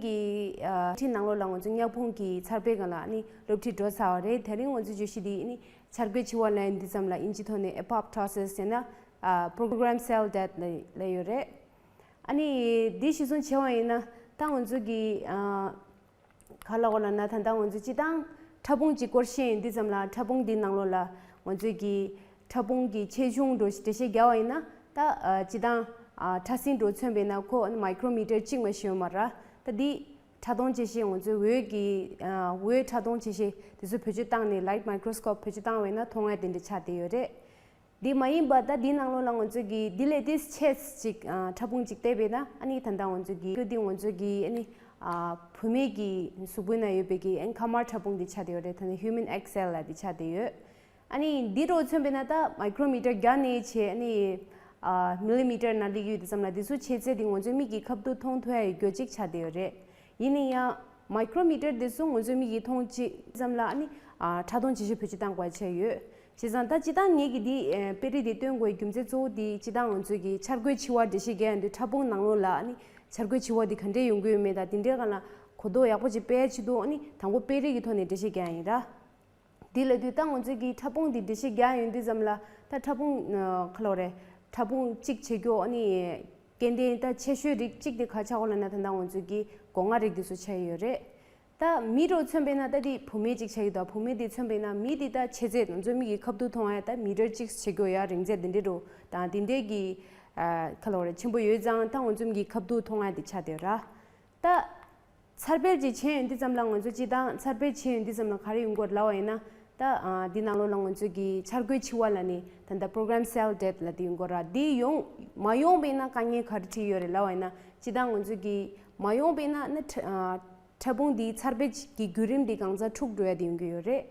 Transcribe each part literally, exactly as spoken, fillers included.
གི་ཨ་ཁྲིད་ནང་ལོགས་ལ་ང་ཚོ་མྱག་ཕུང་གི་འཚར་འཕེལ་སྒང་ལ་ཨ་ནི་སློབ་ཁྲིད་འགྲོ་ཚར་བ་རེད། དེ་རིང་ང་ཚོ་བརྗོད་གཞི་འདི་ཨ་ནི་འཆར་འགོད་བྱེད་པ་ལབ་ཡ་འདི་ཙམ་ལ་དབྱིན་ཇི་ཐོག་ནས་apoptosis ཟེར་ན་ཨ་programmed cell death ལབ་ལབ་ཡོད་རེད། ཨ་ནི་འདི་གཞི་བཟུང་བྱས་པ་ཡིན་ན་ད་ང་ཚོ་གི་ཨ་ག་ལབ་དགོས་ལབ་ན་ད་ལྟ་ང་ཚོ་སྤྱིར་བཏང་ཕྲ་ཕུང་གཅིག་སྐོར་བཤད་ཡོང་དུས་ཙམ་ལ་ཕྲ་ཕུང་འདི་ནང་ལོགས་ལ་ང་ཚོས་ཀྱི་ཕྲ་ཕུང་གི་ཆེ་ཆུང་འདྲ་འགྲེལ་བཤད་རྒྱག་པ་ཡིན་ན་ད་ཨ་སྤྱིར་བཏང་ཨ་ཕྲ་སྲིན་འདྲ་མཚོན་པ་ཡིན་ན་ཁོ་micrometer གཅིག་མ་ཞིག་ཡོད་མ་རེད། ད་འདི་ཕྲ་མཐོང་ཆེ་ཤོས་ང་ཚོའི་འོད་ཀྱི་ཨ་འོད་ཕྲ་མཐོང་ཆེ་ཤོས་དེ་ཚོ་བེད་སྤྱོད་བཏང་ནས་light microscope བེད་སྤྱོད་བཏང་བ་ཡིན་ན་མཐོང་ཡ་དེ་འདྲ་ཆགས་བསྡད་ཡོད་རེད། འདི་མ་ཡིན་པ་ད་འདི་ནང་ལོགས་ལ་ང་ཚོས་ཀྱི་འདི་ལས་ཏིས་ཆེ་ཅིག་ཨ་ཕྲ་ཕུང་ཅིག་བལྟས་པས་ན་ཨ་ནི་ད་ལྟ་ང་ཚོས་ཀྱི་ཁྱོད་འདི་ང་ཚོས་ཀྱི་ཨ་ནི་ཨ་བུད་མེད་ཀྱི་གཟུགས་པོའི་ནང་ཡོད་པའི་ཀྱི་ཨ་ནི་མཁལ་མར་ཕྲ་ཕུང་འདི་ཆགས་བསྡད་ཡོད་རེད། ད་ནི་human egg cell ལ་འདི་ཆགས་བསྡད་ཡོད། ཨ་ནི་འདི་འདྲ་མཚོན་པས་ན་ད་micrometer བརྒྱ་ནས་བྱས་ཨ་ནི་ཨ་millimeter ནང་སླེབས་ཡོད་དུས་ཙམ་ལ་འདི་ཚོ་ཆེ་ཚད་འདི་ང་ཚོའི་མིག་གིས་ཁ་ཐུག་མཐོང་ཐུབ་ཡ་ཡོད་རྒྱུ་ཅིག་ཆགས་བསྡད་ཡོད་རེད། ཡིན་ན་ཡང་micrometer དེ་ཚོ་ང་ཚོའི་མིག་གིས་མཐོང་ཅིག་ཙམ་ལ་ཨ་ནི་ཨ་ཕྲ་མཐོང་ཆེ་ཤོས་བེད་སྤྱོད་བཏང་དགོས་ཆགས་ཡོད། བྱས་ཙང་ད་སྤྱིར་བཏང་ངེད་ཀྱིས་འདི་ཨ་དཔེ་རིས་འདི་སྟོན་དགོས་རྒྱུ་མཚན་གཙོ་བོ་འདི་སྤྱིར་བཏང་ང་ཚོས་ཀྱི་འཆར་འགོད་བྱེད་པ་འགྲེལ་བཤད་རྒྱག་ཡ་འདི་ཕྲ་ཕུང་ནང་ལོགས་ལ་ཨ་ནི་འཆར་འགོད་བྱེད་པ་འདི་ག་འདྲས་ཡོང་གི་ཡོད་མེད་དང་དེ་འདྲའི་སྒང་ལ་གོ་རྟོགས་ཡག་པོ་ཅིག་སྤེལ་ཆེད་དུ་ཨ་ནི་དང་པོ་དཔེ་རིས་ཀྱི་ཐོག་ནས་འགྲེལ་བཤད་རྒྱག་ཡ་ཡིན་ར། དེ་ལབ་དུས་ད་ང་ཚོས་ཀྱི་ཕྲ་ཕུང་འདི་འགྲེལ་བཤད་རྒྱག་ཡོང་དུས་ཙམ་ལ་ད་ཕྲ་ཕུང་ཨ་ག་ལབ་དགོས་རེད། ཕྲ་ཕུང་གཅིག་བྱེད་རྒྱུ་ཨ་ནི་སྐྱེ་ལྡན་ད་ཆེ་ཤོས་རིགས་གཅིག་དེ་ག་ཆགས་ཡོད་ལབ་ན་ད་ལྟ་ང་ཚོས་ཀྱི་སྒོ་ང་རིགས་དེ་ཚོ་ཆགས་ཡོད་རེད། ད་མི་འདྲ་མཚོན་པས་ན་ད་དེ་བུད་མེད་ཅིག་ཆགས་ཡོད། ད་བུད་མེད་དེ་མཚོན་པས་ན་མི་དེ་ད་ཆེ་ཚད་ང་ཚོའི་མིག་གིས་ཁ་ཐུག་མཐོང་ཡ་ད་མི་ཊར་གཅིག་བྱེད་རྒྱུ་ཡ་རིང་ཚད་དེ་འདྲའི་འདྲ་དང་དེ་འདྲའི་གི་ཨ་ག་ལབ་དགོས་རེད། ཆེན་པོ་ཡོད་ཙང་ད་ང་ཚོའི་མིག་གིས་ཁ་ཐུག་མཐོང་ཡ་དེ་ཆགས་བསྡད་ཡོད་ར། ད་འཚར་འཕེལ་ཅིག་བྱས་ཡོང་དུས་ཙམ་ལ་ང་ཚོ་སྤྱིར་བཏང་འཚར་འཕེལ་བྱས་ཡོང་དུས་ཙམ་ལ་ག་རེ་ཡོང་གི་ཡོད་རེད་ལབ་པ་ཡིན་ན། ད་ཨ་འདི་ནང་ལོགས་ལ་ང་ཚོས་ཀྱི་འཆར་འགོད་བྱེད་པ་ལབ་ནས་ད་ལྟ་programmed cell death ལབ་དེ་ཡོང་གི་ཡོད་ར། འདི་ཡོང་མ་ཡོང་པ་ཡིན་ན་དཀའ་ངལ་ག་རེ་འཕྲད་ཡོད་རེད་ལབ་པ་ཡིན་ན། སྤྱིར་བཏང་ང་ཚོས་ཀྱི་མ་ཡོང་པ་ཡིན་ན་ཨ་ནི་ཕྲ་ཨ་ཕྲ་ཕུང་འདིའི་འཚར་འཕེལ་གྱི་བརྒྱུད་རིམ་འདི་གང་ཚང་འཁྲུག་འགྲོ་ཡ་དེ་ཡོང་གི་ཡོད་རེད།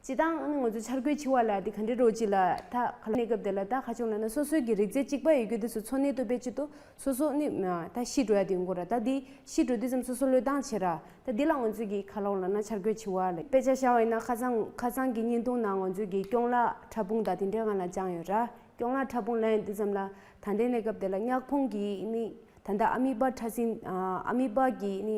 སྤྱིར་བཏང་ཨ་ནི་ང་ཚོ་འཆར་འགོད་བྱེད་པ་ལ་དེ་ག་འདྲ་འདྲ་བོ་ཅིག་ལ་ད་ག་ལ་གནས་སྐབས་དེ་ལ་ད་ཁ་ཕྱོགས་ལ་ན་སོ་སོའི་གི་རིགས་རྫས་གཅིག་པ་ཡོད་རྒྱུ་དེ་ཚོ་འཚོ་གནས་ཐུབ་པའི་ཆེད་དུ་སོ་སོ་ནི་ད་ཤི་འགྲོ་ཡ་དེ་ཡོང་གི་ཡོད་ར། ད་དེ་ཤི་འགྲོ་དུས་ཙམ་སོ་སོ་བློས་བཏང་བྱེད་ར། ད་དེ་ལ་ང་ཚོས་གི་ག་ལ་འོ་ལ་ན་འཆར་འགོད་བྱེད་པ་ལ་དཔེ་ཆ་བཞག་པ་ཡིན་ན་ཁ་སང་ཁ་སང་གི་བརྙན་ཐུང་ནང་ང་ཚོས་གི་སྐྱོང་ལག་ཕྲ་ཕུང་དང་དེ་འདྲའི་སྒང་ལ་སྦྱངས་ཡོད་ར། སྐྱོང་ལག་ཕྲ་ཕུང་ལབ་ཡོང་དུས་ཙམ་ལ་ད་ལྟའི་གནས་སྐབས་དེ་ལ་མྱག་ཕུང་གི་ནི་ད་ལྟ་ཨ་མི་པ་ཕྲ་སྲིན་ཨ་མི་པ་གི་ནི།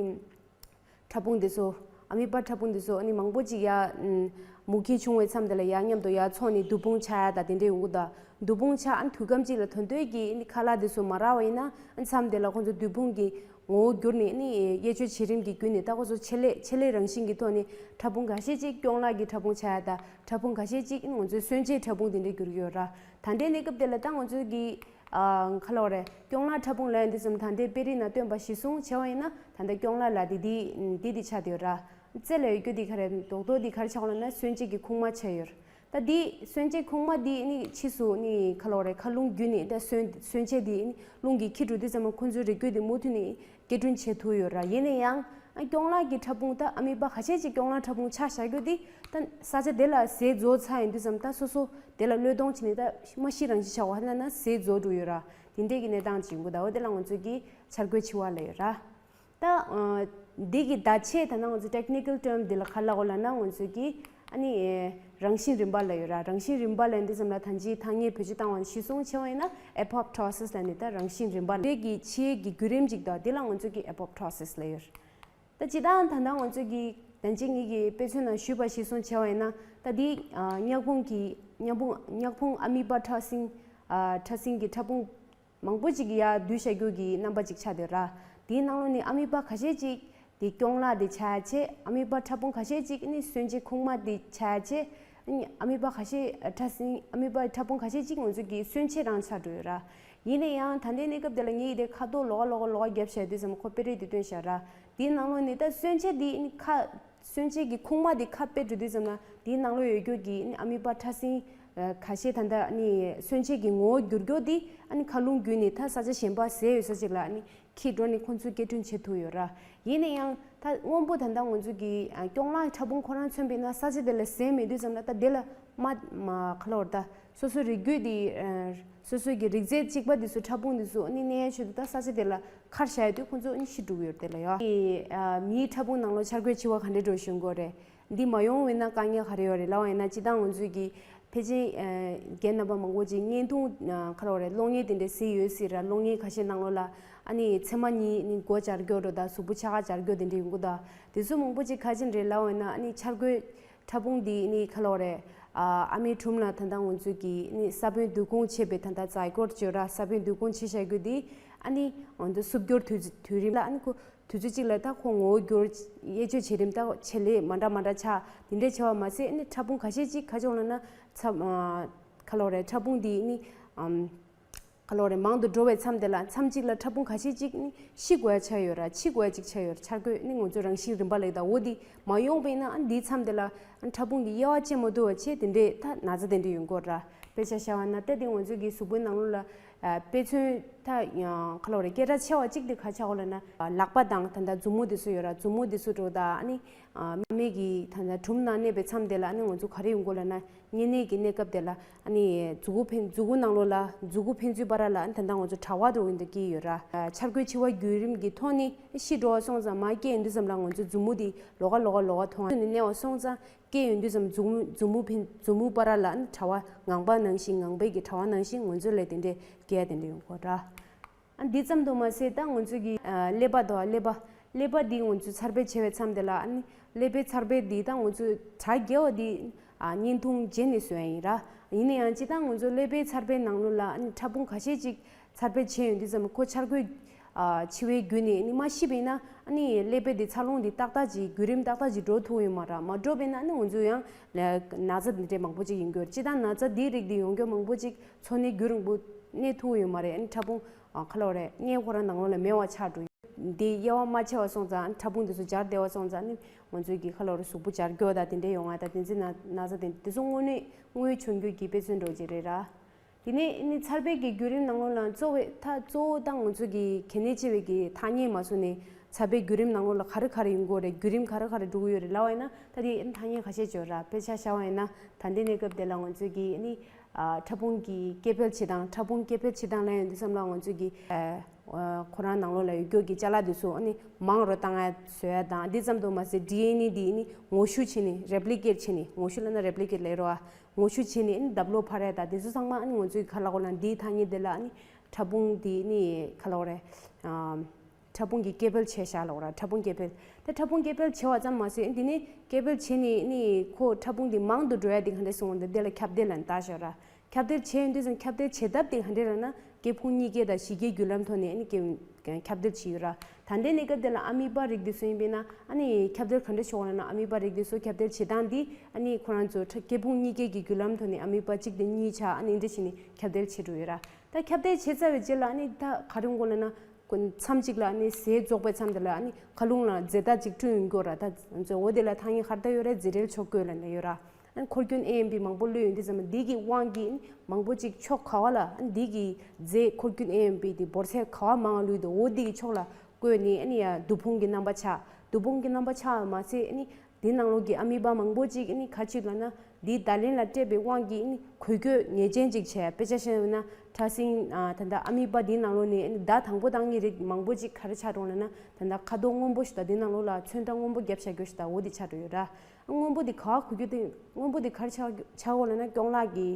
ཕྲ་ཕུང་འདི་ཚོ། ཨ་མི་པ་ཕྲ་ཕུང་འདི་ཚོ་ཨ་ནི་མང་པོ་ཅིག་ཡར་ཨམ་མུ་གེ་བྱུང་བའི་མཚམས་དེ་ལ་ཡར་མཉམ་དུ་ཡར་འཚོགས་ནས་བདུད་དཔུང་ཆགས་ཡ་དང་དེ་འདྲ་ཡོང་གི་འདུག་བདུད་དཔུང་ཆགས་ཨ་ནི་དུས་སྐབས་ཅིག་ལ་དོན་དོད་ཀྱི་ཨ་ནི་ཁ་ལག་འདི་ཚོ་མ་རག་པ་ཡིན་ན་ཨ་ནི་མཚམས་དེ་ལ་ཁོང་ཚོ་བདུད་དཔུང་གི་ངོ་བོ་བསྒྱུར་ནས་ཨ་ནི་དབྱེ་གཅོད་བྱེད་རིམ་གྱི་བརྒྱུད་ནས་ད་ཁོང་ཚོ་ཆེད་ལས་ཆེད་ལས་རང་བཞིན་གྱི་ཐོག་ནས་ཕྲ་ཕུང་ཁ་ཤས་ཅིག་སྐྱོང་ལག་གི་ཕྲ་ཕུང་ཆགས་ཡ་དང་ཕྲ་ཕུང་ཁ་ཤས་ཅིག་ཨ་ནི་ང་ཚོའི་གསོན་བྱེད་ཕྲ་ཕུང་དེ་འདྲ་འགྱུར་གྱི་ཡོད་ར། ད་ལྟའི་གནས་སྐབས་དེ་ལ་ད་ང་ཚོའི་གི་ཨ་ག་ལབ་དགོས་རེད། སྐྱོང་ལག་ཕྲ་ཕུང་ལབ་ཡ་འདི་ཙམ་ད་ལྟའི་དཔེ་རིས་ནང་སྟོན་པ་གཞིར་བཟུང་བྱས་པ་ཡིན་ན་ད་ལྟ་སྐྱོང་ལག་ལ་འདི་འདི་འདི་འདི་ཆགས་བསྡད་ཡོད་ར། རྩེ་ལ་ཡོད་རྒྱུ་འདི་ག་རེ་རྡོག་རྡོག་འདི་ག་རེ་ཆགས་ཡོད་ལབ་ན་གསོན་བྱེད་ཀྱི་ཁུག་མ་ཆགས་ཡོད། ད་འདི་གསོན་བྱེད་ཁུག་མ་འདི་ནི་ཕྱིས་སུ་ནི་ག་ལབ་དགོས་རེད། མཁའ་རླུང་བརྒྱུད་ནས་ད་གསོན་གསོན་བྱེད་འདི་ནི་རླུང་གིས་འཁྱེར་འགྲོ་དུས་ཙམ་པ་ཁོང་ཚོའི་རིགས་རྒྱུད་འདི་མུ་མཐུད་ནས་སྐྱེ་བྲིན་བྱེད་ཐུབ་ཡོད་ར། ཡིན་ན་ཡང་ཨ་སྐྱོང་ལག་གི་ཕྲ་ཕུང་ད་ཨ་མི་པ་ཁ་ཤས་ཅིག་སྐྱོང་ལག་ཕྲ་ཕུང་ཆགས་བཞག་རྒྱུ་འདི་ད་ས་ཆ་དེ་ལ་ཟས་རྫོགས་ཚར་ཡོང་དུས་ཙམ་ད་སོ་སོ་དེ་ལ་བློས་གཏོང་བྱས་ནས་ད་མ་ཤི་རང་ཤི་ཆགས་པ་ཧ་ལ་ན་ཟས་རྫོགས་འགྲོ་ཡོད་ར། དེ་འདྲས་ཀྱི་གནས་སྟངས་ཅིག་ཡོང་གི་འདུག་འོ་དེ་ལ་ང་ཚོས་ཀྱི་འཆར་འགོད་བྱེད་པ་ལབ་ཡོད་ར། ད་ཨ་འདི་གི་བརྡ་ཆད་ད་ནང་ང་ཚོ་technical term འདི་ལ་ག་ལབ་དགོས་ལབ་ན་ང་ཚོས་ཀྱི་ཨ་ནི་རང་བཞིན་རིམ་པ་ལབ་ཡོད་ར། རང་བཞིན་རིམ་པ་ལབ་འདི་ཙམ་ལ་ད་ཅི་ཐ་སྙད་བེད་སྤྱོད་བཏང་བ་གཞིར་བཟུང་བྱས་པ་ཡིན་ན་apoptosis ལབ་ནི་ད་རང་བཞིན་རིམ་པ་ལབ་ཀྱི་ཆེད་ཀྱི་བརྒྱུད་རིམ་ཅིག་དང་འདི་ལ་ང་ཚོས་ཀྱི་apoptosis ལབ་ཡོད། ད་སྤྱིར་བཏང་ད་ལྟ་ང་ཚོས་ཀྱི་ད་ཅི་ངེད་ཀྱི་དཔེ་མཚོན་ནང་ཞུས་པ་གཞིར་བཟུང་བྱས་པ་ཡིན་ན་ད་འདི་ཨ་མྱག་ཕུང་གི་མྱག་ཕུང་མྱག་ཕུང་ཨ་མི་པ་ཕྲ་སྲིན་ཨ་ཕྲ་སྲིན་གྱི་ཕྲ་ཕུང་མང་པོ་ཅིག་གི་ཡར་བསྡུས་བཞག་རྒྱུ་གི་རྣམ་པ་ཅིག་ཆགས་བསྡད་ར། དེའི་ནང་ལོགས་ནས་ཨ་མི་པ་ཁ་ཤས་ཅིག་དེ་སྐྱོང་ལག་དེ་ཆགས་ཡ་ཆེད། ཨ་མི་པ་ཕྲ་ཕུང་ཁ་ཤས་ཅིག་ནི་གསོན་བྱེད་ཁུག་མ་དེ་ཆགས་ཡ་ཆེད། ཨ་ནི་ཨ་མི་པ་ཁ་ཤས་ཕྲ་སྲིན་ཨ་མི་པ་ཕྲ་ཕུང་ཁ་ཤས་ཅིག་ང་ཚོ་གི་གསོན་བྱེད་རང་ཆགས་འགྲོ་ཡོད་ར། ཡིན་ན་ཡང་ད་ལྟའི་གནས་སྐབས་དེ་ལ་ངེད་ཀྱི་དེ་ཁ་དོག་ལོགས་ཀ་ལོགས་ཀ་ལོགས་ཀ་བརྒྱབ་བཞག་དུས་ཙམ་ཁོ་དཔེ་རིས་དེ་སྟོན་བཞག་ར། དེའི་ནང་ལོགས་ནས་ད་གསོན་བྱེད་དེ་ནི་ཁ་གསོན་བྱེད་ཀྱི་ཁུག་མ་དེ་ཁ་དཔེ་འགྲོ་དུས་ཙམ་ན་དེའི་ནང་ལོགས་ཡོད་རྒྱུ་གི་ནི་ཨ་མི་པ་ཕྲ་སྲིན་ཁ་ཤས་ད་ལྟ་ནི་གསོན་བྱེད་ཀྱི་ངོ་བོ་འགྱུར་རྒྱུ་དེ་ཨ་ནི་མཁའ་རླུང་བརྒྱུད་ནས་ད་ས་ཆ་གཞན་པ་ཟས་ཡོད་ས་ཅིག་ལ་ནི་འཁྱེར་འགྲོ་ནས་ཁོང་ཚོས་སྐྱེ་བྲིན་བྱེད་ཐུབ་ཡོད་ར། ཡིན་ན་ཡང་ད་སྔོན་པོ་ད་ལྟ་ང་ཚོ་གི་ཨ་སྐྱོང་ལག་ཕྲ་ཕུང་ཁོ་རང་མཚོན་པས་ན་ས་ཆ་དེ་ལ་ཟས་མེད་དུས་ཙམ་ལ་ད་དེ་ལ་མ་མ་ག་ལབ་དགོས་རེད། ད་སོ་སོའི་རིགས་རྒྱུད་དེ་ཨ་སོ་སོའི་གི་རིགས་རྫས་གཅིག་པ་དེ་ཚོ་ཕྲ་ཕུང་དེ་ཚོ་ཨ་ནི་གནས་ཡ་ཆེད་དུ་ད་ས་ཆ་དེ་ལ་ཁར་བཞག་ཡ་དུས་ཁོང་ཚོ་ཨ་ནི་ཤི་འགྲོ་གི་ཡོད་རེད་དེ་ལ་ཡ། ཨ་མིའི་ཕྲ་ཕུང་ནང་ལོགས་འཆར་འགོད་བྱེད་པ་ག་འདྲ་འགྲོ་ཞུ་དགོས་རེད། འདི་མ་ཡོང་བས་ན་དཀའ་ངལ་ག་རེ་ཡོད་རེད་ལབ་པ་ཡིན་ན་སྤྱིར་བཏང་ང་ཚོས་ཀྱི་ ཕལ་ཆེར་ཨ་རྒན་རྣམ་པ་མང་པོ་ཅིག་བརྙན་ཐུང་ཨ་ག་ལབ་དགོས་རེད། གློག་བརྙན་དེ་འདྲ་གཟིགས་ཡོད་སྲིད་ར། གློག་བརྙན་ཁ་ཤས་ནང་ལོགས་ལ་ཨ་ནི་མཚན་མ་གཉིས་ནི་མགོ་འབྱར་འགྱོག་འགྲོ་དང་། གཟུགས་པོ་ཆག་ཆག་འབྱར་འགྱོག་དེ་འདྲ་ཡོང་གི་འདུག་དེ་ཚོ་མང་པོ་ཅིག་ག་རེ་བྱས་ནས་རེད་ལབ་པ་ཡིན་ན། ཨ་ནི་འཆར་སྒོའི་ཕྲ་ཕུང་དེ་ནི་ག་ལབ་དགོས་རེད། ཨ་ཨ་མའི་དྲུམ་ལ་ད་ལྟ་ང་ཚོ་གི་ནི་ས་བོན་བསྡུ་སྐོང་བྱས་པའི་ད་ལྟ་ཛའི་གོཊ་ཅིག་ཡོད་ར། ས་བོན་བསྡུ་སྐོང་བྱས་བཞག་རྒྱུ་དེ་ཨ་ནི་ང་ཚོ་སུབ་འགྱུར་དུས་དུས་རིམ་ལ་ཨ་ནི་ཁོ་དུས་ཚོད་གཅིག་ལ་ད་ཁོ་ངོ་བོ་འགྱུར། དབྱེ་གཅོད་བྱེད་རིམ་ད་ཆེད་ལས་མ་འདྲ་མ་འདྲ་ཆགས། དེ་འདྲ་བྱས་པ་མ་ཟད་ཨ་ནི་ཕྲ་ཕུང་ཁ་ཤས་ཅིག་ག་རེ་བྱུང་ལབ་ན། མཚམས་ཨ་ག་ལབ་དགོས་རེད། ཕྲ་ཕུང་དེ་ནི་ཨམ་ག་ལབ་དགོས་རེད། མང་དུ་འགྲོ་བའི་མཚམས་དེ་ལ་མཚམས་གཅིག་ལ་ཕྲ་ཕུང་ཁ་ཤས་ཅིག་ནི་ཤི་དགོས་ཡ་ཆགས་ཡོད་ར། འཆི་དགོས་ཡ་ཅིག་ཆགས་ཡོད་ར། འཆར་སྒོའི་ནི་ང་ཚོ་རང་བཞིན་རིམ་པ་ལ་ད་འོ་དེ་མ་ཡོང་བ་ཡིན་ན། ཨ་ནི་དེའི་མཚམས་དེ་ལ་ཨ་ནི་ཕྲ་ཕུང་གི་དབྱེ་བ་ཕྱེ་མ་ཐུབ་པ་བྱས། དེ་འདྲའི་ད་ན་ཚ་དེ་འདྲ་ཡོང་གི་ཡོད་ར། དཔེ་ཆ་བཞག་པ་ན་ད་དེ་ང་ཚོ་གི་གཟུགས་པོའི་ནང་ལོགས་ལ་ཨ་དཔེ་མཚོན་ད་ཡང་ག་ལབ་དགོས་རེད། སྐད་གྲགས་ཆེ་བ་གཅིག་དེ་ག་རེ་ཆགས་ཀྱི་ཡོད་ལབ་ན། ལག་པ་དང་ད་ལྟ་མཛུབ་མོ་དེ་ཚོ་ཡོད་ར། མཛུབ་མོ་དེ་ཚོ་འགྲོ་དང་། ཨ་ནི་ཨ་མ་མའི་གི་ད་ལྟ་དྲུམ་ནང་གནས་པའི་མཚམས་དེ་ལ་ཨ་ནི་ང་ཚོ་ག་རེ་ཡོང་གི་ཡོད་ལབ་ན། གཉན་ནད་ཀྱི་གནས་སྐབས་དེ་ལ་ཨ་ནི་མཛུ་གུ་ཕན་མཛུ་གུ་ནང་ལོགས་ལ་མཛུ་གུ་ཕན་ཚུན་བར་ལ་ཨ་ནི་ད་ལྟ་ང་ཚོ་དྲ་བ་འདྲ་བོ་འདི་སྐྱེས་ཡོད་ར། ཨ་འཆར་སྒོའི་འཆི་བ་བརྒྱུད་རིམ་གྱི་ཐོག་ནས་ཤི་འགྲོ་བ་སོང་ཙང་། མར་སྐྱེ་ཡོང་དུས་ཙམ་ལ་ང་ཚོ་མཛུབ་མོ་འདི་ལོགས་ཀ་ལོགས་ཀ་ལོགས་ཀ་མཐོང་ནས་གནས་པ་སོང་ཙང་། སྐྱེ་ཡོང་དུས་ཙམ་མཛུབ་མོ་མཛུབ་མོ་ཕན་མཛུབ་མོ་བར་ལ་ཨ་ནི་དྲ་བ། ངང་པ་ནང་བཞིན། ངང་པའི་གི་དྲ་བ་ནང་བཞིན་ང་ཚོ་ལ་དེ་འདྲའི་སྐྱེ་ཡ་དེ་འདྲ་ཡོང་གི་ཡོད་ར། ཨ་འདི་ཙམ་དུ་མ་ཟད་ད་ང་ཚོ་གི་ཨ་ཀླད་པ་དང་། ཀླད་པ་ཀླད་པ་འདི་ང་ཚོ་འཚར་འཕེལ་བྱེད་པའི་མཚམས་དེ་ལ་ཨ་ནི་ཀླད་པའི་འཚར་འཕེལ་འདི་ད་ང་ཚོ་དྲ་རྒྱ་བ་འདི་ཨ་བརྙན་ཐུང་བརྒྱུད་ནས་བཟོས་ཡ་ཡིན་ར། ཡིན་ན་ཡང་སྤྱིར་བཏང་ང་ཚོ་ཀླད་པའི་འཚར་འཕེལ་ནང་ལོགས་ལ་ཨ་ནི་ཕྲ་ཕུང་ཁ་ཤས་ཅིག་འཚར་འཕེལ་བྱས་ཡོང་དུས་ཙམ། ཁོ་འཆར་སྒོའི་ཨ་འཆི་བའི་བརྒྱུད་ནས་ཨ་ནི་མར་ཤི་བ་ཡིན་ན། ཨ་ནི་ཀླད་པའི་འདི་འཚར་ལོངས་འདི་ཏག་ཏག་ཅིག་བརྒྱུད་རིམ་ཏག་ཏག་ཅིག་འགྲོ་ཐུབ་ཡོད་མ་རེད། མ་འགྲོ་བ་ཡིན་ན་ཨ་ནི་ང་ཚོ་ཡང་ན་ཚ་འདི་འདྲའི་མང་པོ་ཅིག་ཡོང་གི་ཡོད་རེད། སྤྱིར་བཏང་ན་ཚ་འདིའི་རིགས་འདི་ཡོང་རྒྱུ་མང་པོ་ཅིག་འཚོ་གནས་རྒྱུན་རིང་པོ་གནས་ཐུབ་ཡོད་མ་རེད། ཨ་ནི་ཕྲ་ཕུང་ཨ་ག་ལབ་དགོས་རེད། མངལ་ཁོ་རང་ནང་ལོགས་ལ་མེད་པ་ཆགས་འགྲོ། འདི་དབྱེ་བ་མ་ཕྱེ་བ་སོང་ཙང་། ཨ་ནི་ཕྲ་ཕུང་འདི་ཚོ་འབྱར་བསྡད་པ་སོང་ཙང་། ཨ་ནི་ང་ཚོའི་གི་ག་ལབ་དགོས་རེད། གཟུགས་པོ་འབྱར་འགྱོག་དང་དེ་འདྲ་ཡོང་ཡ་དང་། དེ་ཚོའི་ན་ན་ཚ་དེ་དེ་ཚོ་དངོས་གནས་དངོས་བྱུང་རྒྱུ་གི་དཔེ་མཚོན་འདྲ་བོ་ཅིག་རེད་ར། དེ་ནས་ཨ་ནི་འཚར་འཕེལ་གྱི་བརྒྱུད་རིམ་ནང་ལོགས་ལ་གཙོ་བོ་ད་གཙོ་བོ་ད་ང་ཚོ་གི་གལ་གནད་ཆེ་བའི་གི་ཐ་སྙད་མ་བཟོས་ནས། འཚར་འཕེལ་བརྒྱུད་རིམ་ནང་ལོགས་ལ་ག་རེ་ག་རེ་ཡོང་གི་ཡོད་རེད། བརྒྱུད་རིམ་ག་རེ་ག་རེ་འགྲོ་གི་ཡོད་རེད་ལབ་པ་ཡིན་ན། ད་དེ་ཐ་སྙད་ཁ་ཤས་ཅིག་ཡོད་ར། དཔེ་ཆ་བཞག་པ་ཡིན་ན། ད་ལྟའི་གནས་སྐབས་དེ་ལ་ང་ཚོ་གི་ཨ་ནི་ཨ་ཕྲ་ཕུང་གི་སྐྱེ་འཕེལ་བྱེད་སྟངས། ཕྲ་ཕུང་སྐྱེ་འཕེལ་བྱེད་སྟངས་ལབ་ཡོང་དུས་ཙམ་ལ་ང་ཚོ་གི་ཨ་ཁོ་རང་ནང་ལོགས་ལ་ཡོད་རྒྱུ་གི་ཅ་ལག་དེ་ཚོ་ཨ་ནི་མང་རུ་བཏང་ཡ་བཟོ་ཡ་དང་། དེ་ཙམ་དུ་མ་ཟད་ཌི་ཨེན་ཨེ་དེ་ཨ་ནི་ངོ་བཤུ་བྱས་ནས། རེབ་ལི་ཀེཊ་བྱས་ནས། ངོ་བཤུ་ལབ་ན་རེབ་ལི་ཀེཊ་ལབ་རེད་བ། ངོ་བཤུ་བྱས་ནས་ཨ་ནི་རྡབ་ལོག་འཕར་ཡ་དང་། དེ་ཚོ་ཚང་མ་ཨ་ནི་ང་ཚོའི་ག་ལབ་དགོས་ལབ་ན། འདིའི་ཐ་སྙད་དེ་ལ་ཨ་ནི་ཕྲ་ཕུང་དེ་ཨ་ནི་ག་ལབ་དགོས་རེད། ཨ་ཕྲ་ཕུང་གི་སྐྱེ་འཕེལ་བྱས་བཞག་ལབ་དགོས་ར། ཕྲ་ཕུང་སྐྱེ་འཕེལ། ད་ཕྲ་ཕུང་སྐྱེ་འཕེལ་བྱས་པ་ཙམ་མ་ཟད། འདི་ནས་སྐྱེ་འཕེལ་བྱས་ནས་ནི་ཁོ་ཕྲ་ཕུང་འདི་མང་དུ་འགྲོ་ཡ་འདི་ག་འདྲས་སོང་འདི་འདི་ལ་ཁྱབ་གདལ་ལབ་ནས་བཏགས་བཞག་ར། ཁྱབ་གདལ་བྱས་ཡོང་དུས་ཙམ། ཁྱབ་གདལ་བྱེད་ཐབས་འདི་ག་འདྲས་ལབ་ན། སྐྱེ་ཕུང་གཉིས་ཀའི་དང་བཞི་ཀའི་བརྒྱུད་ལམ་ཐོག་ནས་ནི་སྐྱེ་ཁྱབ་གདལ་བྱས་ཡོད་ར། ད་ལྟའི་གནས་སྐབས་འདི་ལ་ཨ་མི་པ་རིགས་འདི་ཚོ་ཡིན་པས་ན། ཨ་ནི་ཁྱབ་གདལ་ག་འདྲས་བྱུང་བ་ལབ་ན། ཨ་མི་པ་རིགས་འདི་ཚོ་ཁྱབ་གདལ་བྱེད་སྟངས་འདི་ཨ་ནི་ཁོ་རང་ཚོ་ཕྲ་སྐྱེ་ཕུང་གཉིས་ཀའི་གི་བརྒྱུད་ལམ་ཐོག་ནས་ཨ་མི་པ་གཅིག་དང་གཉིས་ཆགས། ཨ་ནི་འདི་བྱས་ནས་ཁྱབ་གདལ་བྱེད་འགྲོ་ཡོད་ར། ད་ཁྱབ་གདལ་བྱས་ཚར་བའི་རྗེས་ལ་ཨ་ནི་ད་ག་རེ་ཡོང་གི་ལབ་ན། མཚམས་གཅིག་ལ་ཨ་ནི་ཟས་རྫོགས་པའི་མཚམས་དེ་ལ་ཨ་ནི་མཁའ་རླུང་ལ་རྫས་རྟགས་ཅིག་བསྐྲུན་ཡོང་གི་ཡོད་ར། ད་འོ་དེ་ལ་ཐ་སྙད་ག་རེ་བཏགས་ཡོད་རེད། རྫས་འབྲེལ་ཕྱོགས་བཀོད་ལབ་ནས་ཡོད་ར། ཨ་ནི་འཁོར་སྐྱོད་ཨེ་ཨེམ་པི་མང་པོ་གློད་ཡོང་དུས་ཙམ། འདི་གི་དབང་གིས་མང་པོ་ཅིག་ཕྱོགས་ག་བ་ལ། ཨ་ནི་འདི་གི་རྫས་འཁོར་སྐྱོད་ཨེ་ཨེམ་པི་དེ་འབོར་ཚད་ག་བ་མང་བ་གློད་འདུག་འོ་འདི་གི་ཕྱོགས་ལ་བཀོད་ནས། ཨ་ནི་ཡ་དུག་ཕུང་གི་རྣམ་པ་ཆགས། དུག་ཕུང་གི་རྣམ་པ་ཆགས་པ་མ་ཟད། ཨ་ནི་འདི་ནང་ལོགས་ཀྱི་ཨ་མི་པ་མང་པོ་ཅིག་ཨ་ནི་ག་ཅིག་ལབ་ན། འདིའི་བརྡ་ལན་ལ་སྤྲད་པའི་དབང་གིས་ཨ་ནི་འགུལ་སྐྱོད་ངེས་ཅན་ཅིག་བྱས། དཔེ་ཆ་བཞག་ན་ཕྲ་སྲིན་ཨ་ད་ལྟ་ཨ་མི་པ་འདིའི་ནང་ལོགས་ནས་ཨ་ནི་བརྡ་དང་པོ་བཏང་མཁན་རིགས་མང་པོ་ཅིག་ག་རེ་ཆགས་འགྲོ་ལབ་ན། ད་ལྟ་ཁ་དོག་སྔོན་པོ་ཞིག་དང་། འདི་ནང་ལོགས་ལ་ཚོན་ཁྲ་སྔོན་པོ་བརྒྱབ་བཞག་རྒྱུ་ཞིག་དང་། འོ་དེ་ཆགས་འགྲོ་ཡོད་ར། སྔོན་པོ་དེ་ག་བ་འགུལ་སྐྱོད་དེ། སྔོན་པོ་དེ་ག་རེ་ཆགས་ཆགས་འགྲོ་ལབ་ན། རྐྱང་ལག་གི་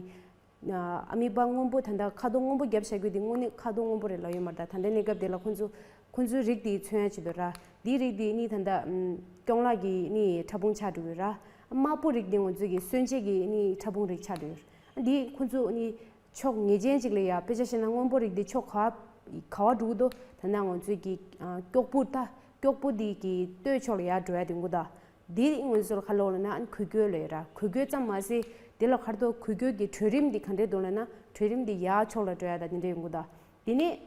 ཨ་མི་པ་སྔོན་པོ། ད་ལྟ་ཁ་དོག་སྔོན་པོ་བརྒྱབ་བཞག་རྒྱུ་དེ་དངོས་གནས་ཁ་དོག་སྔོན་པོ་རེད་ལབ་ཡོད་མ་རེད། ད་ད་ལྟའི་གནས་སྐབས་དེ་ལ་ཁོ་ཚོ་ཁོ་ཚོའི་རིགས་དེ་མཚོན་ཡ་ཆེད་དུ་ར། འདིའི་རིགས་དེ་ནི་ད་ལྟ་ཨམ་རྐྱང་ལག་གི་ནི་ཕྲ་ཕུང་ཆགས་འགྲོ་གི་ར། དམར་པོ་རིགས་དེ་ང་ཚོ་གི་སོན་ཆའི་གི་ནི་ཕྲ་ཕུང་རིགས་ཆགས་འགྲོ་གི་ར། འདི་ཁོ་ཚོ་ནི་ཕྱོགས་ངེས་ཅན་ཅིག་ལ་ཡ། དཔེ་ཆ་བཞག་ན་སྔོན་པོ་རིགས་འདི་ཕྱོགས་ག་བ་ག་བ་འགྲོ་གི་འདུག་ད་ལྟ་ང་ཚོའི་གི་ཨ་ཀྱོག་པུ། ད་ཀྱོག་པུ་འདི་གི་སྟོད་ཕྱོགས་ལ་ཡར་འགྲོ་ཡ་དེ་འགོ་ད། འདི་ང་ཚོ་ལ་ག་ལབ་ལབ་ན། ཨ་ནི་འགུལ་སྐྱོད་ལབ་ཡ་ར། འགུལ་སྐྱོད་ཙམ་མ་ཟད་དེ་ལ་ག་རེ་འདུག་འགུལ་སྐྱོད་ཀྱི་གྲོས་རིམ་འདི་ག་འདྲས་འདུག་ལབ་ན། གྲོས་རིམ་འདི་ཡར་ཕྱོགས་ལ་འགྲོ་ཡ་དང་དེ་འདྲས་ཡོང་གི་འདུག་དེ་ནས་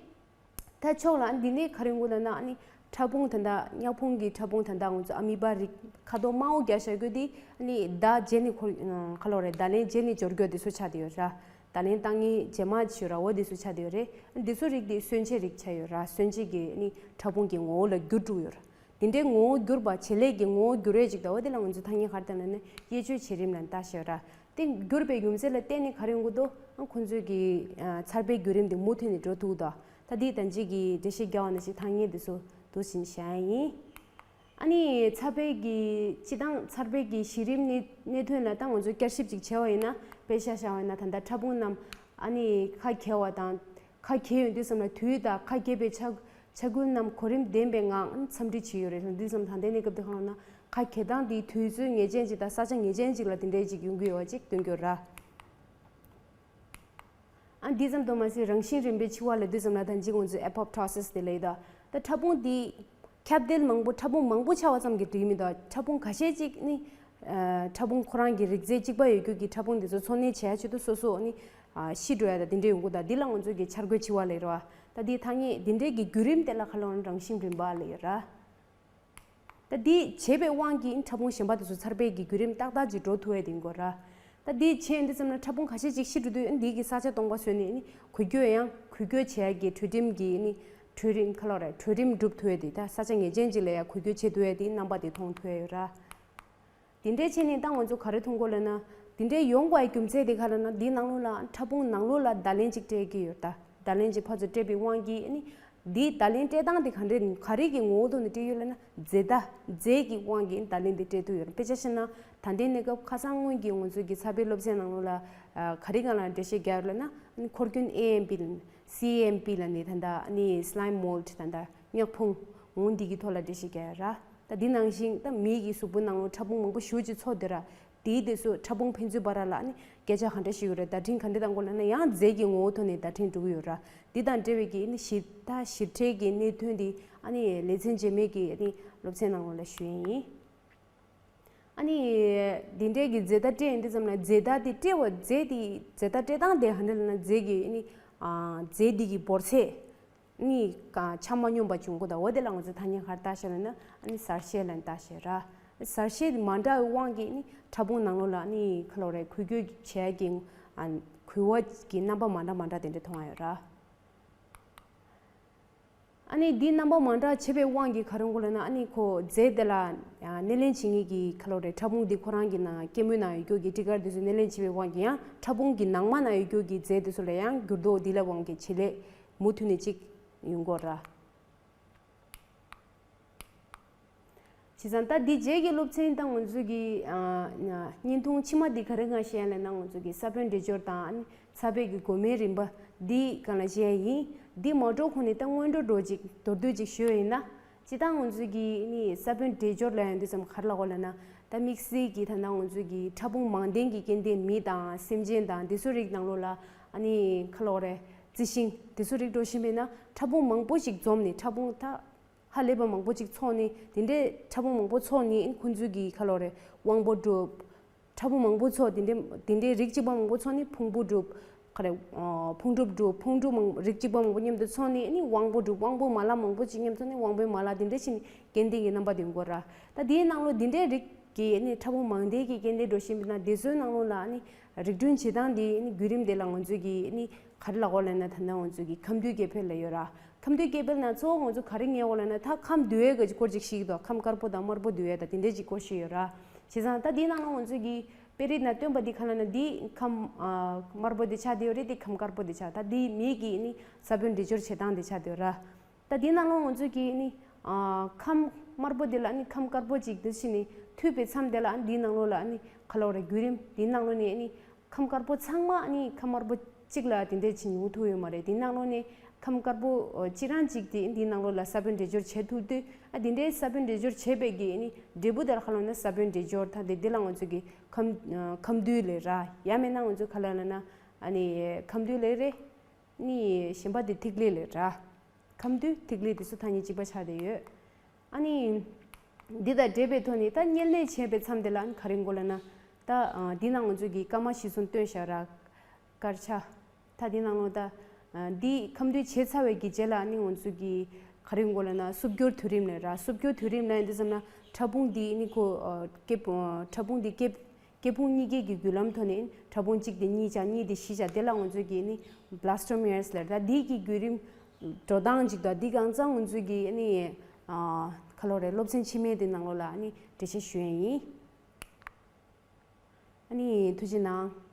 ད་ཕྱོགས་ལ་འདི་ནས་ག་རེ་ཡོང་གི་ལབ་ན། ཨ་ནི་ཕྲ་ཕུང་ད་ལྟ་མྱག་ཕུང་གི་ཕྲ་ཕུང་ད་ལྟ་ང་ཚོ་ཨ་མི་པ་རིགས་ཁ་དོག་དམར་པོ་རྒྱག་བཞག་རྒྱུ་དེ། ཨ་ནི་བརྡ་བརྗེད་ནས་འཁོར་ག་ལབ་རེད། བརྡ་ལན་བརྗེད་ནས་འབྱོར་རྒྱུ་དེ་ཚོ་ཆགས་བསྡད་ཡོད་ར། བརྡ་ལན་བཏང་མཁན་རྗེས་མ་ཅིག་ཡོད་ར། འོ་དེ་ཚོ་ཆགས་བསྡད་ཡོད་རེད། ཨ་ནི་དེ་ཚོ་རིགས་དེ་སོན་ཆའི་རིགས་ཆགས་ཡོད་ར། སོན་ཆའི་གི་ཨ་ནི་ཕྲ་ཕུང་གི་ངོ་བོ་ལ་འགྱུར་འགྲོ་གི་ཡོད་ར། དེ་འདྲའི་ངོ་བོ་གྱུར་པ། བྱེད་ལས་ཀྱི་ངོ་བོ་གྱུར་ཡས་ཅིག་དང་། འོ་དེ་ལ་ང་ཚོས་ཐ་སྙད་ག་རེ་བཏགས་ལབ་ན། དབྱེ་གཅོད་བྱེད་རིམ་ལབ་ནས་བཏགས་བཞག་ར། དེ་གྱུར་པའི་རྒྱུ་མཚན་ལ་བརྟེན་ནས་ག་རེ་ཡོང་གི་འདུག་ཨ་ཁོང་ཚོའི་གི་ཨ་འཚར་འཕེལ་བརྒྱུད་རིམ་དེ་མུ་མཐུད་ནས་འགྲོ་ཐུབ་ཀྱི་འདུག་ད་འདི་ད་ཅི་གི་འགྲེལ་བཤད་རྒྱག་པ་ནང་བཞིན་ཐ་སྙད་དེ་ཚོ་འདུག་སེ་བཞག་ཡ་ཡིན། ཨ་ནི་འཚར་འཕེལ་གྱི་སྤྱི་བཏང་འཚར་འཕེལ་གྱི་གཞི་རིམ་གནད་གནད་དོན་ལ་ད་ང་ཚོས་བསྐྱར་ཞིབ་ཅིག་བྱས་པ་ཡིན་ན། དཔེ་ཆ་བཞག་པ་ཡིན་ན་ད་ལྟ་ཕྲ་ཕུང་རྣམས་ཨ་ནི་ཁ་གྱེས་པ་དང་། ཁ་གྱེས་ཡོང་དུས་ཙམ་ལ་དུས་དང་ཁ་གྱེས་པའི་ཆ་ཆ་ཁུལ་རྣམས་གོ་རིམ་ལྡན་པའི་ངང་འཚམས་འདྲི་བྱེད་ཡོད་རེད། དུས་ཙམ་ད་ལྟའི་གནས་སྐབས་དེ་གང་ལབ་ན་ཁ་གྱེས་སྟངས་དེ་དུས་ཚོད་ངེས་ཅན་ཅིག་དང་ས་ཆ་ངེས་ཅན་ཅིག་ལ་དེ་འདྲའི་ཅིག་ཡོང་གི་ཡོད་པ་ཅིག་སྟོན་གྱི་ཡོད་ར། ཨ་འདི་ཙམ་དུ་མ་ཟད་རང་བཞིན་རིམ་པས་འཆི་བ་ལབ་དུས་ཙམ་ལ་ད་ཅི་ང་ཚོས་apoptosis དེ་ལབ་ཡོད་ད། ད་ཕྲ་ཕུང་འདི་ཁྱབ་གདལ་མང་པོ་ཕྲ་ཕུང་མང་པོ་ཆགས་པ་ཙམ་གྱིས་འགྲིག་མི་འདུག་ཕྲ་ཕུང་ཁ་ཤས་ཅིག་ནི་ཨ་ཕྲ་ཕུང་ཁོ་རང་གི་རིགས་རྫས་གཅིག་པ་ཡོད་རྒྱུ་གི་ཕྲ་ཕུང་འདི་ཚོ་འཚོ་གནས་བྱེད་ཡ་ཆེད་དུ་སོ་སོ་ནི་ཨ་ཤི་འགྲོ་ཡ་ད་དེ་འདྲ་ཡོང་གི་འདུག་འདི་ལ་ང་ཚོ་གི་འཆར་སྒོའི་འཆི་བ་ལབ་ཡོད་རེད་བ། ད་འདི་ཐ་སྙད་འདི་འདྲའི་གི་བརྒྱུད་རིམ་དེ་ལ་ཁ་ལོ་རང་བཞིན་རིམ་པ་ལབ་ཡོད་ར། ད་འདི་བྱས་པའི་དབང་གིས་ཕྲ་ཕུང་གཞན་པ་དེ་ཚོ་འཚར་བའི་གི་བརྒྱུད་རིམ་ཏག་ཏག་ཅིག་འགྲོ་ཐུབ་ཡ་དེ་ཡིན་དགོས་ར། ད་འདི་བྱས་འདི་ཙམ་ན་ཕྲ་ཕུང་ཁ་ཤས་ཅིག་ཤི་འགྲོ་དུས་འདི་གི་ས་ཆ་སྟོང་པ་བཟོས་ནས་ནི་འགུལ་སྐྱོད་ཡང་འགུལ་སྐྱོད་བྱེད་ཡ་གི་གྲོས་རིམ་གྱི་ནི་གྲོས་རིམ་ཁ་ལོ་རེད། གྲོས་རིམ་སྒྲུབ་ཐུབ་ཡ་དེ་ད་ས་ཆ་ངེས་ཅན་ཅིག་ལ་ཡ་འགུལ་སྐྱོད་བྱེད་ཐུབ་ཡ་དེ་རྣམ་པ་དེ་མཐོང་ཐུབ་ཡ་ཡོད་ར། དེ་འདྲའི་ཆེད་ནས་ད་ང་ཚོ་ག་རེ་མཐོང་དགོས་ལབ་ན། དེ་འདྲའི་ཡོང་དགོས་པའི་རྒྱུ་མཚན་དེ་ག་རེ་ན་འདིའི་ནང་ལོགས་ལ་ཕྲ་ཕུང་ནང་ལོགས་ལ་བརྡ་ལན་ཅིག་སྤྲད་ཀྱི་ཡོད་ད། བརྡ་ལན་ཅིག་ཕར་ཚུར་སྤྲད་པའི་དབང་གིས་ཨ་ནི། འདིའི་བརྡ་ལན་སྤྲད་སྟངས་དེ་ག་འདྲས་ག་རེ་གི་ངོ་བོ་ཐོག་ནས་སྤྲད་ཡོད་ལབ་ན་རྫས་བརྡ་རྫས་ཀྱི་དབང་གིས་བརྡ་ལན་དེ་སྤྲད་ཐུབ་ཡོད་རེད། དཔེ་ཆ་བཞག་ན་ད་ལྟའི་གནས་སྐབས་ཁ་སང་སྔོན་གྱི་ང་ཚོའི་གི་ཚ་བའི་སློབ་ཚན་ནང་ལོགས་ལ་ག་རེ་སྒང་ལ་འགྲེལ་བཤད་རྒྱག་ཡོད་ལབ་ན་ཨ་ནི་འཁོར་རྒྱུན་ཨེ་ཨེམ་པི་ལབ་ནས་སི་ཨེམ་པི་ལབ་ནས་ད་ལྟ་ཨ་ནི་slime mold ད་ལྟ་མྱག་ཕུང་འོ་འདི་གི་ཐོག་ལ་འགྲེལ་བཤད་རྒྱག་ཡོད་ར། ད་འདི་ནང་བཞིན་ད་མི་གི་གཟུགས་པོའི་ནང་ལོགས་ཕྲ་ཕུང་མང་པོ་ཞེ་པོ་ཅིག་འཚོ་སྡོད་ར། དེའི་དེ་ཚོ་ཕྲ་ཕུང་ཕན་ཚུན་བར་ལ་ནི་སྐད་ཆ་ག་འདྲ་ཞིག་ཡོད་རེད། བརྡ་འཕྲིན་ག་འདྲ་གཏོང་དགོས་ལབ་ན་ཡང་རྫས་ཀྱི་ངོ་བོ་ཐོག་ནས་བརྡ་འཕྲིན་འགྲོ་གི་ཡོད་ར། འདི་དང་འབྲེལ་བའི་གི་ནི་ཞིབ་ད་ཞིབ་ཕྲའི་གི་གནད་དོན་འདི་ཨ་ནི་ལེ་ཚན་རྗེས་མའི་གི་ཨ་ནི་སློབ་ཚན་ནང་ལོགས་ལ་ཞུ་ཡས་ཡིན། ཨ་ནི་འདི་འདྲའི་གི་རྫས་བརྡ་སྤྲད་ཡོང་དུས་ཙམ་ལ་རྫས་བརྡ་དེ་སྤྲད་པ་རྫས་དེ་རྫས་བརྡ་སྤྲད་སྟངས་དེ་ག་འདྲ་ལབ་ན་རྫས་ཀྱི་ཨ་ནི་ཨ་རྫས་འདི་གི་འབོར་ཚད། ནི་ཆ་མ་སྙོམས་པ་བྱུང་གི་འདུག་འོ་དེ་ལ་ང་ཚོས་ཐ་སྙད་ག་རེ་བཏགས་ཤག་ལབ་ན་ཨ་ནི་གཟར་ཤད་ལབ་ནས་བཏགས་ཤག་ར། གཟར་ཤད་མ་འདྲ་བའི་དབང་གིས་ནི་ཕྲ་ཕུང་ནང་ལོགས་ལ་ནི་ཁ་ལོ་རེ་འགུལ་སྐྱོད་བྱེད་ཡ་གི་ཨ་འགུལ་བ་གི་རྣམ་པ་མ་འདྲ་མ་འདྲ་དེ་འདྲ་མཐོང་ཡ་ཡོད་ར། ཨ་ནི་འདིའི་རྣམ་པ་མ་འདྲ་བྱེད་པའི་དབང་གིས་ག་རེ་ཡོང་གི་ལབ་ན་ཨ་ནི་ཁོ་རྫས་དེ་ལ་སྣེ་ལེན་བྱེད་མཁན་གྱི་ཁ་ལོ་རེ་ཕྲ་ཕུང་འདི་ཁོ་རང་གི་ནང་སྐྱེད་མོས་ནང་ཡོད་རྒྱུ་གི་སྤྲི་དཀར་དེ་ཚོ་སྣེ་ལེན་བྱེད་པའི་དབང་གིས་ཡང་ཕྲ་ཕུང་གི་ནང་མ་ན་ཡོད་རྒྱུ་གི་རྫས་དེ་ཚོ་ལ་ཡང་འགྱུར་ལྡོག་འདི་ལ་དབང་གིས་བྱེད་ལས། མུ་མཐུད་ནས་གཅིག་ཡོང་གི་ཡོད་ར། བྱས་ཙང་ད་འདི་རྗེས་ཀྱི་སློབ་ཚན་དང་ང་ཚོ་གི་ཨ་བརྙན་ཐུང་ཕྱི་མ་འདི་ག་རེ་གང་བཤད་ཡ་ལབ་ན་ང་ཚོ་གི་ས་བོན་འདྲེས་སྦྱོར་དང་ཚ་བའི་གི་འགོག་སྨན་རིམ་པ་འདི་གང་ལ་བཤད་ཡ་ཡིན། འདི་མ་འགྲོ་གོང་ནས་ད་སྔོན་འགྲོ་འགྲོ་ཅིག་མདོར་བསྡུས་ཅིག་ཞུ་ཡ་ཡིན་ན། སྤྱིར་བཏང་ང་ཚོ་གི་ནི་ས་བོན་འདྲེས་སྦྱོར་ལབ་ཡོང་དུས་ཙམ་ག་རེ་ལབ་དགོས་ལབ་ན། ད་དམིགས་བསལ་གྱི་ད་ལྟ་ང་ཚོ་གི་ཕྲ་ཕུང་མང་ལྡན་གྱི་སྐྱེ་ལྡན་མི་དང་སེམས་ཅན་དང་དེ་ཚོ་རིགས་ནང་ལོགས་ལ་ཨ་ནི་ཁ་ལོ་རེ་རྩི་ཤིང་དེ་ཚོ་རིགས་འགྲོ་བཞིན་པས་ན་ཕྲ་ཕུང་མང་པོ་ཞིག་འཛོམས་ནས་ཕྲ་ཕུང་ད་ཧ་ལས་པ་མང་པོ་ཅིག་ཚོགས་ནས་དེ་འདྲའི་ཕྲ་ཕུང་མང་པོ་ཚོགས་ནས་ཁོང་ཚོའི་གི་ཁ་ལོ་རེ་དབང་པོ་གྲུབ། ཕྲ་ཕུང་མང་པོ་ཚོགས་དེ་འདྲའི་དེ་འདྲའི་རིགས་གཅིག་པ་མང་པོ་ཚོགས་ནས་ཕུང་པོ་གྲུབ། ག་རེ། ཕུང་གྲུབ་གྲུབ། ཕུང་གྲུབ་མང་རིགས་གཅིག་པ་མང་པོ་མཉམ་དུ་ཚོགས་ནས་ནི་དབང་པོ་གྲུབ། དབང་པོའི་མ་ལག་མང་པོ་ཅིག་མཉམ་ཚོགས་ནས་དབང་པོའི་མ་ལག་དེ་འདྲ་ཞིག་ནི་སྐྱེ་ལྡན་གྱི་རྣམ་པ་དེ་ཡོང་གི་ཡོད་ར། ད་དེའི་ནང་ལོགས་དེ་འདྲའི་རིགས་ཀྱི་ནི་ཕྲ་ཕུང་མང་ལྡན་གྱི་སྐྱེ་ལྡན་འགྲོ་བཞིན་པ་ན་དེ་ཚོའི་ནང་ལོགས་ལ་ནི་རིགས་སྐྲུན་བྱེད་སྟངས་དེ་ནི་བརྒྱུད་རིམ་དེ་ལ་ང་ཚོས་ཀྱི་ནི་ག་རེ་ལབ་དགོས་ལབ་ན་ད་ལྟ་ང་ཚོས་ཀྱི་ཁམས་འདུས་སྐྱེ་འཕེལ་ལབ་ཡོད་ར། ཁམས་འདུས་སྐྱེ་འཕེལ་ན་གཙོ་བོ་ང་ཚོ་ག་རེ་ངེས་དགོས་ལབ་ན་ད་ཁམས་འདུས་ཡས་ཀྱི་སྐོར་ཅིག་ཤེས་ཀྱི་འདུག་ཁམས་དཀར་པོ་དང་དམར་པོ་འདུས་ཡས་དང་དེ་འདྲའི་ཅིག་སྐོར་ཤེས་ཡོད་ར། བྱས་ཙང་ད་དེའི་ནང་ལ་ང་ཚོས་ཀྱི་དཔེ་རིས་ནང་སྟོན་པ་འདི་ག་ལབ་ན་འདི་ཁམས་ཨ་དམར་པོ་འདི་ཆགས་བསྡད་ཡོད་རེད། འདི་ཁམས་དཀར་པོ་འདི་ཆགས། ད་འདི་མི་གི་ནི་ས་བོན་འདྲེས་སྦྱོར་བྱེད་སྟངས་འདི་ཆགས་བསྡད་ཡོད་ར། ད་འདི་ནང་ལ་ང་ཚོས་ཀྱི་ནི་ཨ་ཁམས་དམར་པོ་འདི་ལ་ནི་ཁམས་དཀར་པོ་ཅིག་འདི་ཕྱིན་ནི་མཐུད་པའི་མཚམས་དེ་ལ་འདི་ནང་ལོགས་ལ་ནི་ག་ལབ་རེད། བརྒྱུད་རིམ་འདི་ནང་ལོགས་ནས་ནི་ཁམས་དཀར་པོ་ཚང་མ་ནི་ཁམས་དམར་པོ་གཅིག་ལ་དེ་འདྲས་ཕྱིན་ཡོང་ཐུབ་ཡོད་མ་རེད། དེ་ནང་ལོགས་ནས་ཁམས་དཀར་པོ་ཨ་གཅིག་རང་གཅིག་དེ་འདི་ནང་ལོགས་ལ་ས་བོན་འདྲེས་སྦྱོར་བྱེད་ཐུབ་དུས་ཨ་དེ་འདྲའི་ས་བོན་འདྲེས་སྦྱོར་བྱེད་པའི་གི་ནི་འབྲས་བུ་དེར་ཁ་ལོ་ན་ས་བོན་འདྲེས་སྦྱོར་ད་དེ་འདི་ལ་ང་ཚོས་ཀྱི་ཁམས་ཨ་ཁམས་འདུས་ལབ་ར། ཡང་མིན་ན་ང་ཚོས་ག་ལབ་ན་ཨ་ནི་ཁམས་འདུས་ལབ་རེད། ནི་གཞན་པ་དེ་ཐིག་ལེ་ལབ་ར། ཁམས་འདུས་ཐིག་ལེ་དེ་ཚོ་ཐ་སྙད་གཅིག་པ་ཆགས་བསྡད་ཡོད། ཨ་ནི། འདི་དང་འབྲེལ་བའི་ཐོག་ནས་ད་བརྙན་ལས་བྱས་པའི་མཚམས་དེ་ལ་ཨ་ནི་ག་རེ་དགོས་ལབ་ན། ད་ཨ་འདི་ནང་ང་ཚོས་ཀྱི་སྐར་མ་གཞིར་བཟུང་སྟོན་བཞག་ར། སྐར་ཆ། ད་འདི་ནང་ལོ་ད་ཨ་འདི་ཁམས་འདུས་བྱས་ཚར་བའི་གི་རྗེས་ལ་ཨ་ནི་ང་ཚོས་ཀྱི་ག་རེ་དགོས་ལབ་ན་སུབ་སྐྱོར་དུས་རིམ་ལབ་ར། སུབ་སྐྱོར་དུས་རིམ་ལབ་ཡིན་དུས་ཙམ་ན་ཕྲ་ཕུང་འདི་ཨ་ནི་ཁོ་ཨ་སྐྱེ་ཨ་ཕྲ་ཕུང་འདི་སྐྱེ་སྐྱེ་ཕུང་གཉིས་ཀའི་གི་བརྒྱུད་ལམ་ཐོག་ནས་ཕྲ་ཕུང་གཅིག་དེ་གཉིས་ཆགས། གཉིས་དེ་བཞི་ཆགས། དེ་ལ་ང་ཚོས་ཀྱིས་ནི་blastomeres ལབ། ད་འདི་གི་བརྒྱུད་རིམ་འགྲོ་སྟངས་ཅིག་དང་འདི་གང་ཚང་ང་ཚོས་ཀྱིས་ནི་ཨ་ག་ལབ་རེད། སློབ་ཚན་ཕྱི་མའི་དེ་ནང་ལོགས་ལ་ནི་འགྲེལ་བཤད་ཞུ་ཡ་ཡིན། ཨ་ནི་ཐུགས་རྗེ་གནང་།